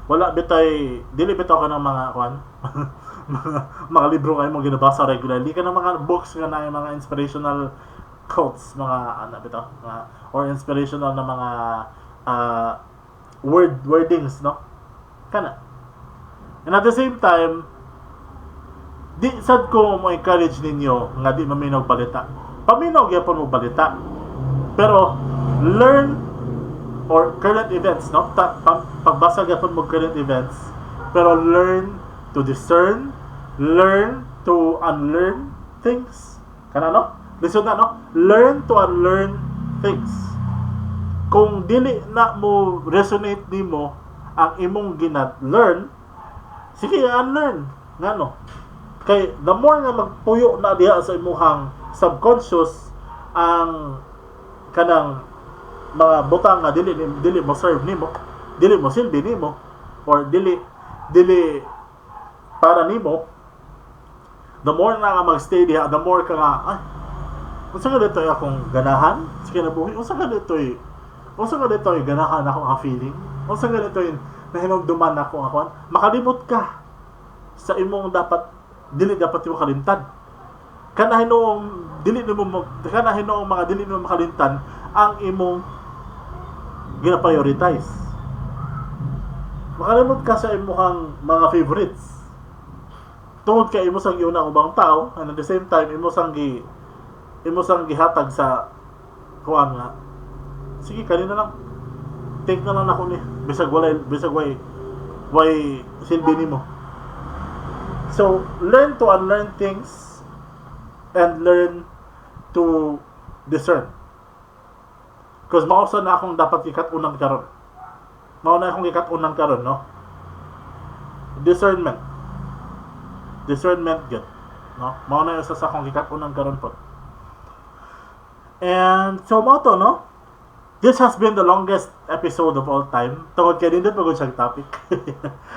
wala bitay, dili bitaw ka ng mga kuan, mga libro kayo mong ginabasa regularly, ka ng mga books nga na mga inspirational quotes, mga ano bitaw mga, or inspirational na mga wordings, no, kana. And at the same time, di sad ko mo encourage ninyo nga di maminaw balita. Paminaw gyapon mo balita, pero learn or current events, no? Pagbasa gyapon mo current events, pero learn to discern, learn to unlearn things. Kana, no, lisod na, no? Learn to unlearn things. Kung dili na mo resonate nimo ang imong gina-learn, sige, unlearn. Ngano? Kay the more nga magpuyo na diha sa imuhang subconscious ang kanang mga butang nga dili mo serve nimo, dili mo silbi nimo or dili para nimo. The more na nga magstay diha, the more ka nga, "Ay, unsa ka dito akong ganahan sa kinabuhi? Unsa ka dito ganahan ako nga feeling? Unsa ka dito nahinumduman ako nga kuan?" Makalimot ka sa imong dapat dili dapat imo kalimtan. Kana hinuong mga dili nimo makalimtan ang imong gina-prioritize. Makalimot ka sa imong mga favorites. Tungod kay imo sang giuna ang ubang tao and at the same time imo sang gihatag sa kuan nga, "Sige, kanina lang, take na lang ako ni bisag walay bisag way silbi nimo." So learn to unlearn things and learn to discern, because mao sa na akong dapat gikat-unan karon, mao na akong gikat-unan karon, no? Discernment, discernment gyud, no? Mao na isa sa akong gikat-unan karon pod. And so mao to, no? This has been the longest episode of all time. Tungod kay nindot pagod siyang topic.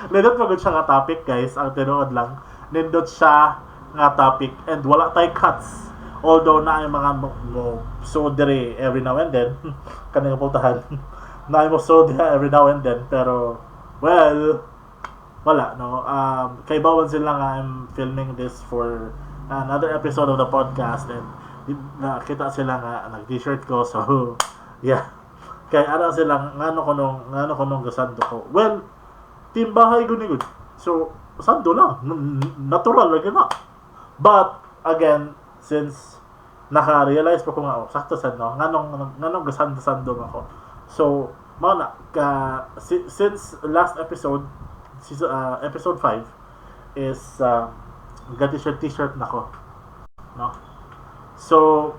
Nindot pagod siya nga topic, guys. Ang tinuod lang. Nindot siya nga topic and wala tay cuts. Although na ay mga mo so dire every now and then kaning pultahan. Na mo so dire every now and then, pero well, wala, no? Kay bawan sila nga I'm filming this for another episode of the podcast and nakita sila nga nag T-shirt ko, so yeah, kay ara sila ngano ko nung gasando ko. Well, team bahay gud ni gud, so sando lang, natural lagi na. But again, since naka-realize pa ko nga, oh, sakto sad, no, nganong gasando-sando ako. So mao na ka since last episode, season, episode 5 is ga T-shirt T-shirt na ko, no? So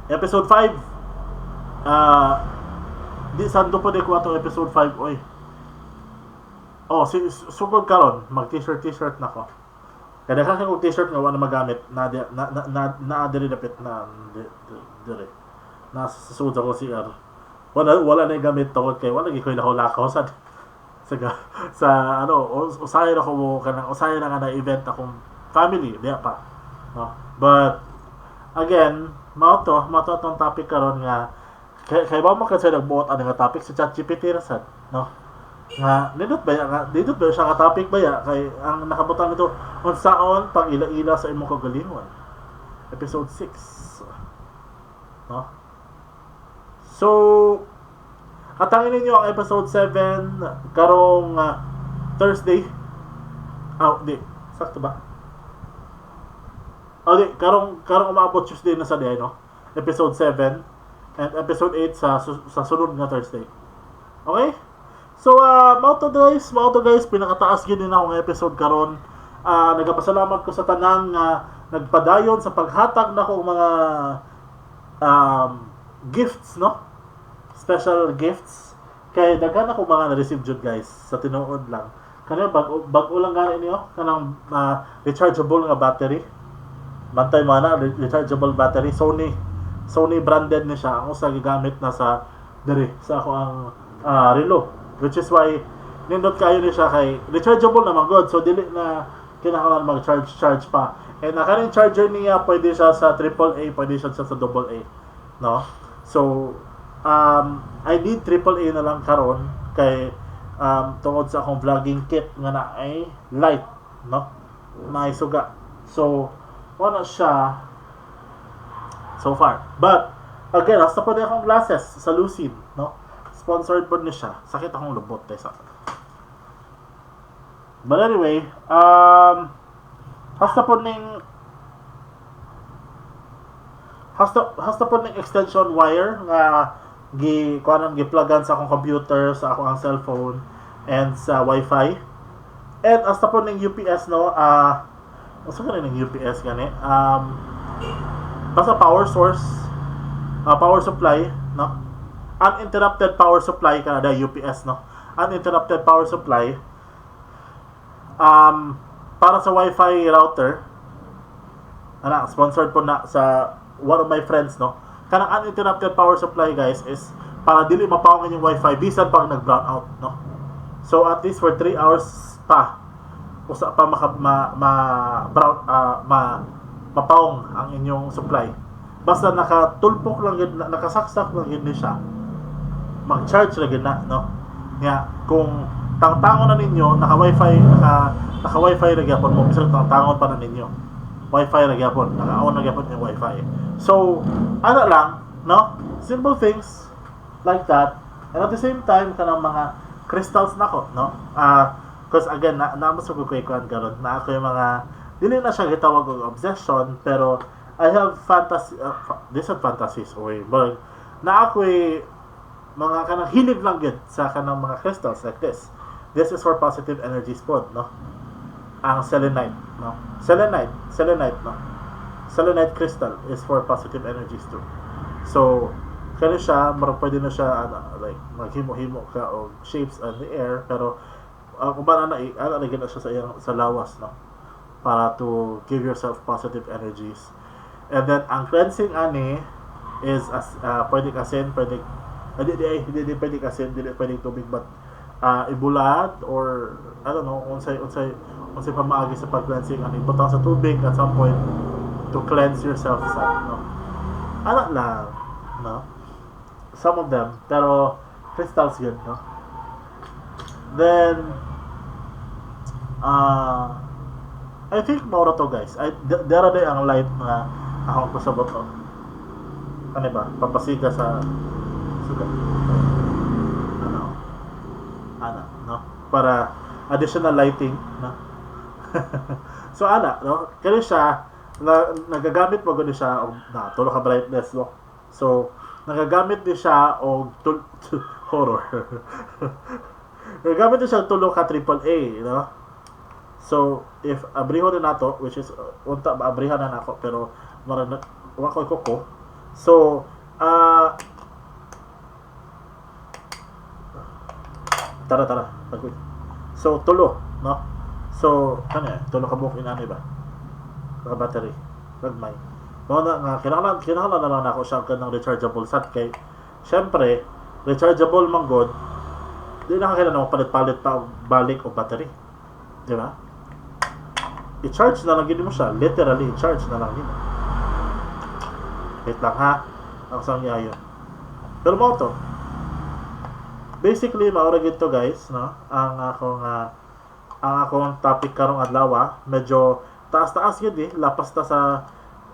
episode 5, di sando po di ko atong episode 5, oy. Oh, si sugod karon mag T-shirt T-shirt na ko. Kada ka kog T-shirt nga wa na magamit na na na, na, na diri dapit na dire na sa sud ako CR. Wala na gamit tungod kay wala gyud koy lakaw-lakaw sa ano, usahay na ko mo kanang usahay na nga na event akong family diya pa, no? But again, mao to atong topic karon nga kay ba mo kasi nagbuot ani nga topic sa ChatGPT ra sad, no? Nga nindot ba nga nindot ba siya nga topic ba ya kay ang nakabutang nito, unsaon pag ila-ila sa imong kagalingon, episode 6, no? So atangin ninyo ang episode 7 karong Thursday. Ah, di sakto ba? Oh, di karong karong umaabot Tuesday na sa di, no? Episode 7 and episode 8 sa sunod nga Thursday. Okay? So, mao to, guys, pinakataas gyud din ako nga episode karon. Nagapasalamat ko sa tanan nga nagpadayon sa paghatag nako og mga gifts, no? Special gifts. Kay daghan ako mga na-receive jud, guys, sa tinuod lang. Kanya bag-o lang gani niyo kanang rechargeable nga battery. Bantay mo na rechargeable battery, Sony. Sony branded ni siya. Ang usa gigamit na sa diri sa ako ang relo. Which is why nindot kayo ni siya kay rechargeable naman god. So dili na kinahanglan mag-charge charge pa. And ang kaning charger niya, pwede siya sa AAA, pwede siya sa AA. No? So I need AAA na lang karon kay tungod sa akong vlogging kit nga na ay light, no? Naay suga. So wala siya so far. But again, hasta pa din akong glasses sa Lucid, no? Sponsored po ni siya. Sakit akong lubot eh, sa. But anyway, hasta po ning extension wire nga gi kuanon, gi-plugan sa akong computer, sa akong ang cellphone and sa wifi. And hasta po ning UPS, no? Ah, uh, unsa ning UPS gani? Basta power source, power supply, no? Uninterrupted power supply kada UPS, no? Uninterrupted power supply para sa wifi router. Ana, sponsored po na sa one of my friends, no? Kanang uninterrupted power supply, guys, is para dili mapawang inyong wifi bisan pag nag brown out, no? So at least for 3 hours pa. Usa pa maka, ma, ma, brown, ma mapaong ang inyong supply. Basta nakatulpok lang gid, nakasaksak lang gid ni siya, mag-charge ra gid na, no? Nya kung tangtangon na ninyo, naka wifi, naka wifi ra gyapon mo, bisan tangtangon pa na ninyo, wifi ra gyapon, naka-on na gyapon yung wifi. So ana lang, no? Simple things like that. And at the same time, kanang mga crystals nako, no? Cause again, na naamo sa ko kay kuan karon na ako yung mga, dili na siya gitawag og obsession, pero I have fantasy, this are fantasies oy, but na ako'y mga kanang hilig lang gyud sa kanang mga crystals like this. This is for positive energies pod, no? Ang selenite, no? Selenite, selenite, no? Selenite crystal is for positive energies too. So, kani siya, murag pwede na siya, ano, like, maghimo-himo ka og shapes on the air, pero ang uban ana, ana na na siya sa iyang, sa lawas, no? Para to give yourself positive energies. And then, ang cleansing ani is as pwede asin, pwede di di di, di pwede asin, dili pwede tubig, but ibulad or I don't know unsay pamaagi sa pag-cleansing ani, butang sa tubig at some point to cleanse yourself sa, no? Ana lang, no? Some of them, pero crystals yun, no? Then I think mao ra to, guys. Ay, dara day ang light na akong pasabot, oh. Ano ba? Papasiga sa suga. Ano? Ana, no? Para additional lighting, no? So ana, no? Kaya siya na, nagagamit mo gani siya og na tulo ka brightness, no? So nagagamit din siya og horror. Nagagamit din siya og tulo ka triple A, no? So if abrihon na nato, which is unta maabrihan na nako, pero mara na wa koy kuko. So tara tara, tagoy. So tulo, no? So kani tulo ka buok inani ba? Ka battery. Gagmay. Mao na nga kinahanglan na lang nako siya kanang rechargeable sad kay syempre rechargeable man god, di na ka kailangan palit-palit pa og balik og battery. Di ba? I-charge na lang gid mo siya, literally i-charge na lang gid. Wait lang ha. Ang sang yayo. Pero mao to. Basically mao ra gid to, guys, no? Ang akong topic karong adlaw, medyo taas-taas gid eh, lapas ta sa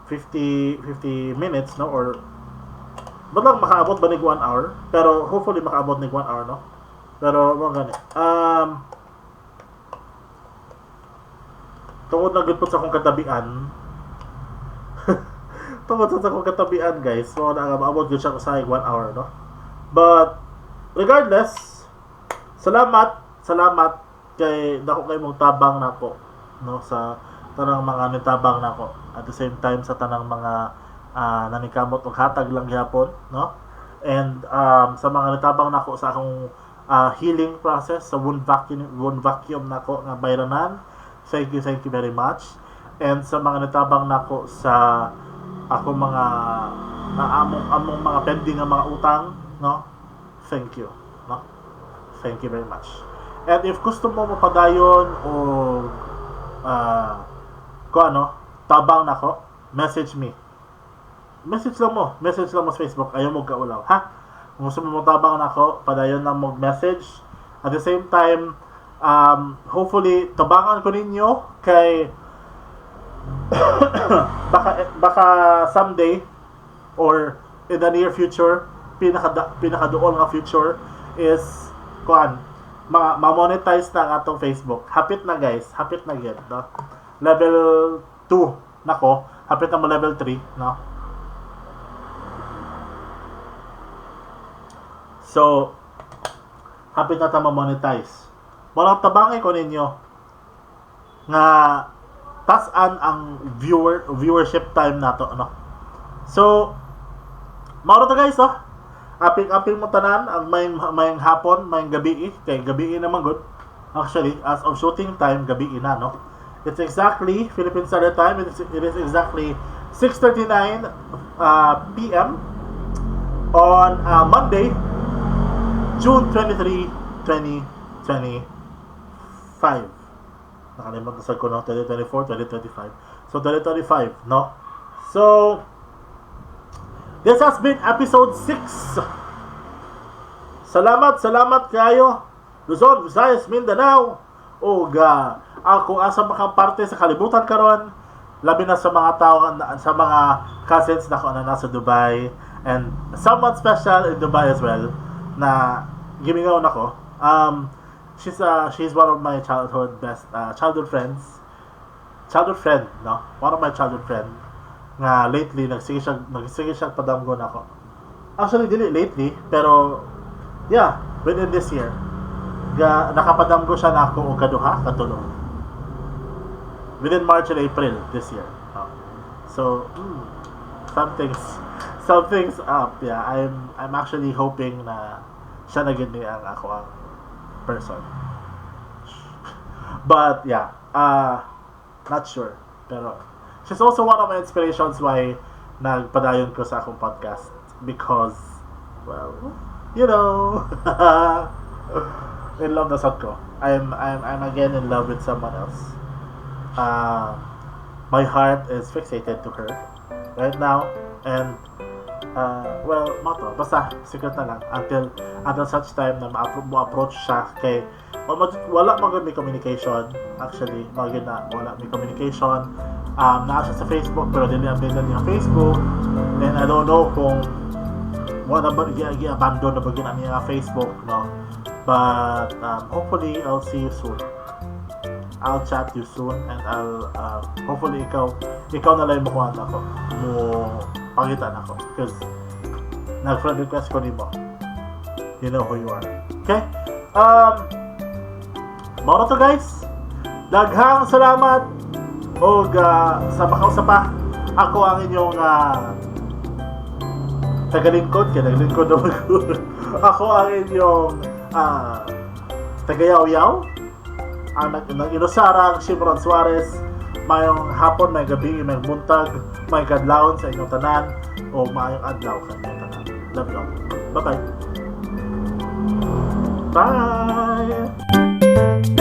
50 50 minutes, no? Or ba't lang makaabot ba nig 1 hour? Pero hopefully makaabot nig 1 hour, no? Pero mo gani. Tungod na gud po sa akong katabian. Tungod sa akong katabian, guys, so na maabot gud siya sa 1 hour, no? But regardless, salamat, salamat kay dako kay mong tabang nako, no, sa tanang mga nitabang nako. At the same time sa tanang mga naningkamot og hatag lang gihapon, no? And sa mga nitabang nako sa akong healing process sa wound vacuum nako nga bayranan. Thank you very much. And sa mga nitabang nako sa ako mga among among mga pending nga mga utang, no? Thank you, no? Thank you very much. And if gusto mo mapadayon o kung ano, tabang nako, message me. Message lang mo. Message lang mo sa Facebook. Ayaw mo kaulaw, ha? Kung gusto mo tabang nako, padayon lang mo message. At the same time, hopefully, tabangan ko ninyo kay baka someday or in the near future, pinakaduol nga future is kuan, ma-monetize na ang atong Facebook. Hapit na, guys, hapit na gyud, no? Level 2 nako, hapit na mo level 3, no? So hapit na ta ma-monetize. Walang tabangay ko ninyo nga taas-an ang viewership time nato, no? So mao to, guys, oh. Aping-aping mo tanan ang may may hapon, may gabi eh. Kay gabi naman good. Actually, as of shooting time, gabi na, no? It's exactly Philippine Standard Time. It is exactly 6:39 PM on Monday, June 23, 2025. Nakalimot na sa ko, no? 2024, 2025. So, 2025, no? So, this has been episode 6. Salamat, salamat kayo. Luzon, Visayas, Mindanao. O ga, ako asa makaparte sa kalibutan karon, labi na sa mga tao, sa mga cousins nako na nasa Dubai and someone special in Dubai as well na gimingaw nako. She's one of my childhood best childhood friends. Childhood friend, no? One of my childhood friend nga lately nagsige siya padamgo nako. Actually, dili lately, pero yeah, within this year. Ga nakapadamgo siya nako og kaduha, katulo. Within March and April this year. Oh. So, something's up. Yeah, I'm actually hoping na siya na gid ni ang ako ang person. But yeah, not sure. Pero she's also one of my inspirations why nagpadayon ko sa akong podcast because, well, in love na sad ko. I'm again in love with someone else. My heart is fixated to her right now and well, mao to, basta secret na lang until such time na mo-approach siya kay wala man gud may communication. Actually, mao gyud na wala may communication. Naa siya sa Facebook pero dili updated niya Facebook and I don't know kung wala ba, gi-abandon na ba gyud niya ang Facebook, no? But hopefully I'll see you soon. I'll chat you soon and I'll hopefully ikaw na lang mo kuan ako, mo pangita nako because nag friend request ko nimo. You know who you are. Okay, mao na to, guys. Daghang salamat og sa makausa pa. Ako ang inyong tagalingkod kay naglingkod na mag. Ako ang inyong tagayaw-yaw, ang nag inusarang Shimron Suarez. Mayong hapon, may gabi, may buntag, may kadlawon sa inyong tanan o maayong adlaw sa inyong tanan. Love you all. Bye bye. Bye.